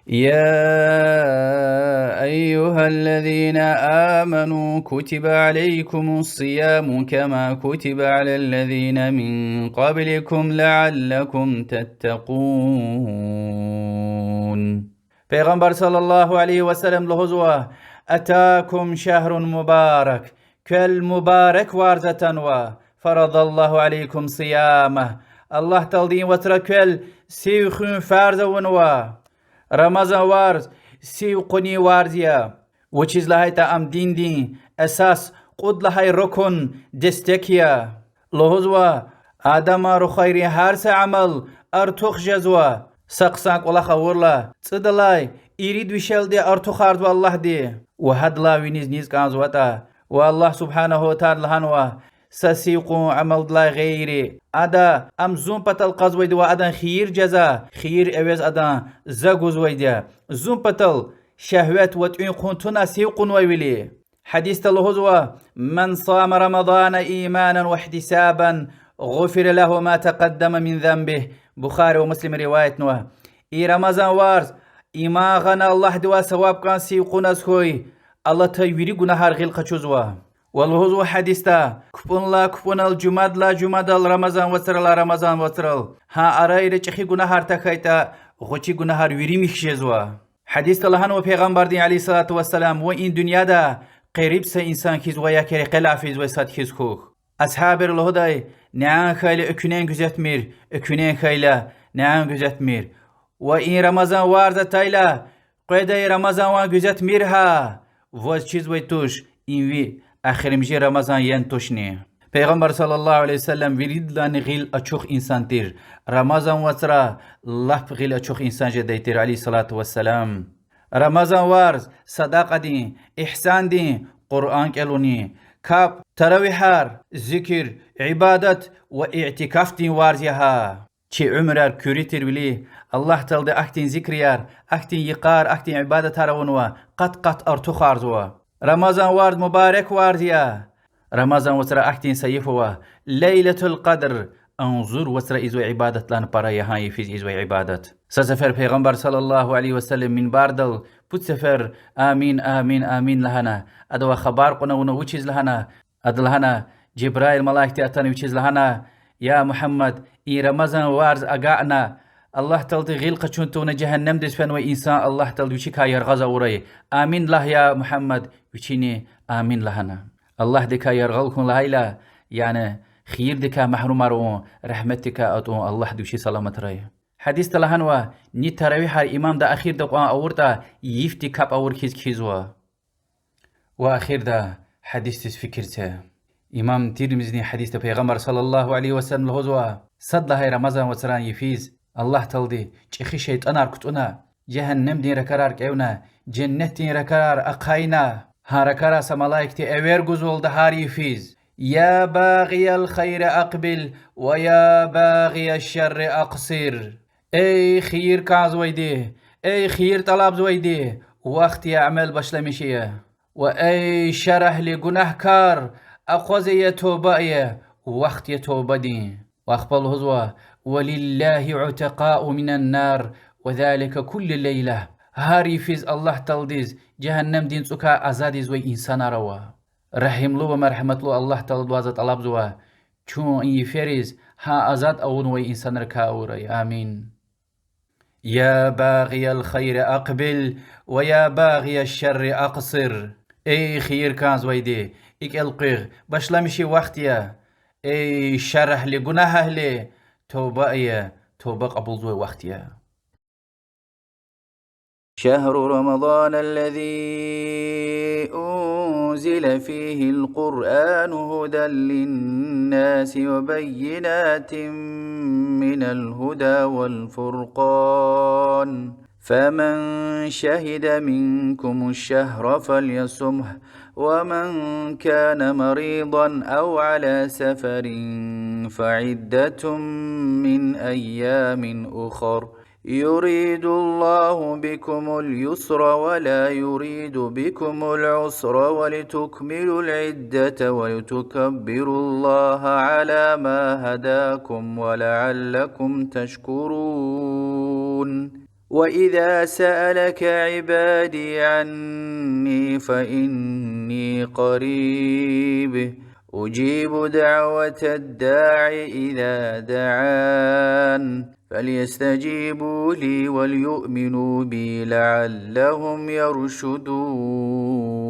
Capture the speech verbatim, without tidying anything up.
يا أيها الذين آمنوا كتب عليكم الصيام كما كتب على الذين من قبلكم لعلكم تتقون. Пайгъамбар صلى الله عليه وسلم лугьузва: أتاكم شهر مبارك, квел мубарак варз атанва, فرض الله عليكم صيامه, Аллагь Таалади вацра квел сив хуьн фарз авунва. Рамазан варз сив къунин варз я. Вучиз лагьайтӀа ам диндин эсас, кьуд лагьай рукун, дестек я. Лугьузва: Адаман рухвайрин гьар са амал артух жезва, са хъсан кӀвалах авурла, цӀудалай ирид вишелди артухарзава Аллагьди. Ва гьадалай виниз низ кӀанзаватӀа, ва Аллагь سبحانه وتعالى лагьанва: са сив къун амалдилай гъейри, ада, ам зун патал кьазвайди ва адан хийир жаза, хийир эвез адан за гузвайди я. Зун патал шагьват ва тӀуьн-хъун туна сив кьунвайвиляй. Гьадисда лугьузва: من صام رمضان إيمانا واحتسابا غفر له ما تقدم من ذنبه. Бухари ва Муслима риваятнава. И Рамазан варз иман гъана Аллагьдивай саваб кӀан сив кьуназ хьуй, алатай вири гунагьар гъил къачузва. Ва лугьузва гьадисда: кпӀунилай кпӀунал, жумадилай жумадал, Рамазан вацралай Рамазан вацрал, гьа арайра чӀехи гунагьар тахьайтӀа, гъвечӀи гунагьар вири михьи жезва. Гьадисда лагьанва Пайгъамбардин عليه الصلاة والسلام: ва и дуьньяда къериб са инсан хьиз ва я рекьелай физвай сад хьиз хьухь. Асгьабри лугьудай: неан хьайила экуьнен гуьзетмир, экуьнен хьайила неан гуьзетмир. Ва и Рамазан варз атайла, къведай Рамазан ван гуьзетмир гьа, ваз чизвай туш, им ви эхиримжи Рамазан яни тушни. Пайгъамбар صلى الله عليه وسلم виридалайни гъил ачух инсан тир. Рамазан вацра лап гъил ачух инсан жедай тир, عليه الصلاة والسلام. Рамазан варз садакьадин, игьсандин, Къуръан кӀелунин, капӀ, таравигьар, зикир, ибадат ва игьтикафдин варз я гьа. Чи уьмуьрар куьруь тирвиляй, Аллагь Таалади ахьтин зикрияр, ахьтин йикъар, ахьтин ибадатар авунва, къат-къат артухарзава. Рамазан варз мубарак варз я. Рамазан вацра ахьтин са йиф ава, ليلة القدر, агъзур вацра ийизвай ибадатлай пара я гьа йифиз ийизвай ибадат. Са сефер Пайгъамбар صلى الله عليه وسلم минбардал пуд сефер амин, амин, амин лагьана. Адавай хабар кьуна авуна, вучиз лагьана, ада лагьана, Жебраил малаикди атана вичиз лагьана: я Мугьаммад, и Рамазан варз агакьна, Аллагь Таалади гъил къачун тавуна жегьеннемдиз фенвай инсан Аллагь Таалади вичикай яргъаз авурай. Амин лагь, я Мугьаммад. Вичини амин лагьана. Аллагьдикай яргъал хьун лагьайла, яни хийирдикай магьрумар авун, рагьметдикай атӀун Аллагьди вичи саламатрай. Гьадисда лагьанва: ни таравигьар имамди эхирда кьван авуртӀа, йифди капӀ авур хьиз кхьизва. Ва эхирда гьадисдиз фикир це. Имам Тирмизидин гьадисда Пайгъамбар صلى الله عليه وسلم лугьузва: сад лагьай Рамазан вацран йифиз Аллагь Таалади чӀехи шейтӀанар кутӀуна, жегьеннемдин ракӀарар кӀевна, женнетдин ракӀарар ахъайна, гьа ракӀарай са малаикди эвер гузвалда гьар йифиз: يا باغي الخير أقبل ويا باغي الشر أقصر. Эй хийир кӀанзавайди, эй хийир тӀалабзавайди, вахт я амал башламишия. Ва эй шар агьли, гунагькар, акъваз ая, туба ая, вахт я тубадин. Ва ахпа лугьузва: ولله عتقاء من النار وذلك كل ليلة. Гьар йифиз Аллагь Тааладиз жегьеннемдин цӀукай азад ийизвай инсанар ава. Рагьимлу ва маргьаматлу Аллагь Тааладивай за тӀалабзава, чун и йифериз гьа азад авунвай инсанрикай авурай. Амин. يا باغي الخير أقبل ويا باغي الشر أقصر. Эй хийир кӀанзавайди, икӀ элкъуьгъ, башламиши вахт я. Эй шар агьли, гунагь агьли, туба ая, туба кьабулзавай вахт я. شهر رمضان الذي أنزل فيه القرآن هدى للناس وبينات من الهدى والفرقان، فمن شهد منكم الشهر فليصمه، ومن كان مريضا أو على سفر فعدة من أيام أخر، يريد الله بكم اليسر ولا يريد بكم العسر ولتكملوا العدة ولتكبروا الله على ما هداكم ولعلكم تشكرون. وإذا سألك عبادي عني فإني قريب أجيب دعوة الداع إذا دعان فليستجيبوا لي وليؤمنوا بي لعلهم يرشدون.